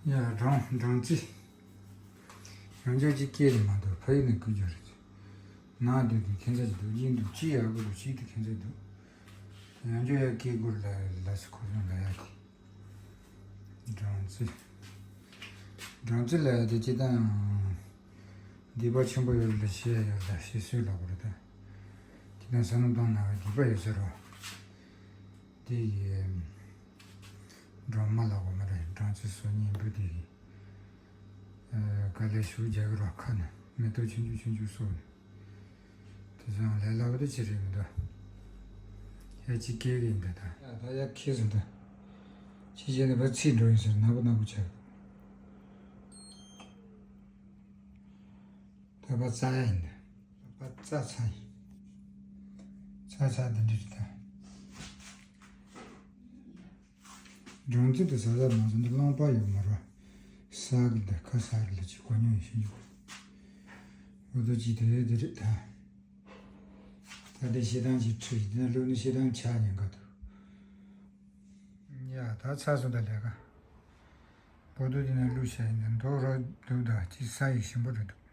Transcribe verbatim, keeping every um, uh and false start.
ཡ་སྦྲང་སྦྲང་རྩི། ཡང་ཅག་ཅིག་སྐྱེས་རེད་མ་གཏོགས་ཕ་ཡུལ་ནས་བརྐུས་རྒྱུ་རེད། ནག་དུས་དུས་ཁྱད་མཚར་ཅིག་འདུག་སྙིང་སྡུག་ཅི་ཡག་པོ་འདུག་ཅི་དུས་ཁྱད་མཚར་འདུག་ཡང་ཅག་ཡ་སྐྱེ་དགུ་ལ་ལ་སི་ཁོ་རང་ལ་ཡ་དེ། སྦྲང་རྩི། སྦྲང་རྩི་ལ་ཡ་དེ་སྤྱིར་བཏང་སྡིག་པ་ཆེན་པོ་ཡོད་རེད་ལ་ཤེས་ཡོད་ལ་ཤེས་སྲོལ་ལ་གོ་རེད་ད། སྤྱིར་བཏང་བསམ་བློ་གཏོང་ན་སྡིག་པ་ཡོད་ཟེར་རོ། དེ་ཡི་སྦྲང་མ་ལ་གོ་མ་རེད། སྦྲང་རྩི་སོ་གཉིས་འབུ་དེ་ཡི་དཀའ་ལས་ཞུ་རྒྱག་གི་རོ། ཁ་ནས་མེ་ཏོག་ཆུང་ཆུང་ཆུང་ཆུང་སོ་ནས། དེ་ཚོ་ལས་སླ་པོ་དེ་ཅི་རེད་མི་འདུག་ཡ་གཅིག་སྐྱེ་གི་ཡིན་ད་ད། ཡ་ད་ཡ་ཁེ་སོང་ད། ཕྱི་རྗེས་ནས་ཕར་ཚིག་འགྲོ་ཡིན་ཟེར་ནག་པོ་ནག་པོ་ཆགས། ད་ཕར་རྩྭ་ཡ་ཡིན་ད། ཕར་རྩྭ་ཚང་ཡིན། རྩྭ་ཚང་འདི་འདྲ་རེད་ད། སྦྲང་རྩི་དེ་ཟ་ཟ་མ་ཟ་འདི་རླངས་པ་ཡོད་མ་རེད། ས་གི་འདི་ཁ་ས་རི་ལ་ཅིག་གོ་མྱོང་ཡོད་ཤེས་འཇུག་འོ་དོ་ཅིག་དེ་དེ་རེད་ད། ད་ལྟའི་ཤེས་སྟངས་ཀྱི་ཁྲིད་དེ་ན་ལོ་ནི་ཤེས་སྟངས་ཆགས་ཉེན་ཁ་འདུག་ཡ་ད་ཚར་སོང་ད་ལས་ཀ། པོ་ཏོ་དེ་ན་བླུགས་བྱས་ཡིན་ད་མདོག་རོ་འདུག་ད་ཅི་ས་ཡི་ཞིམ་པོ་རེད་འདུག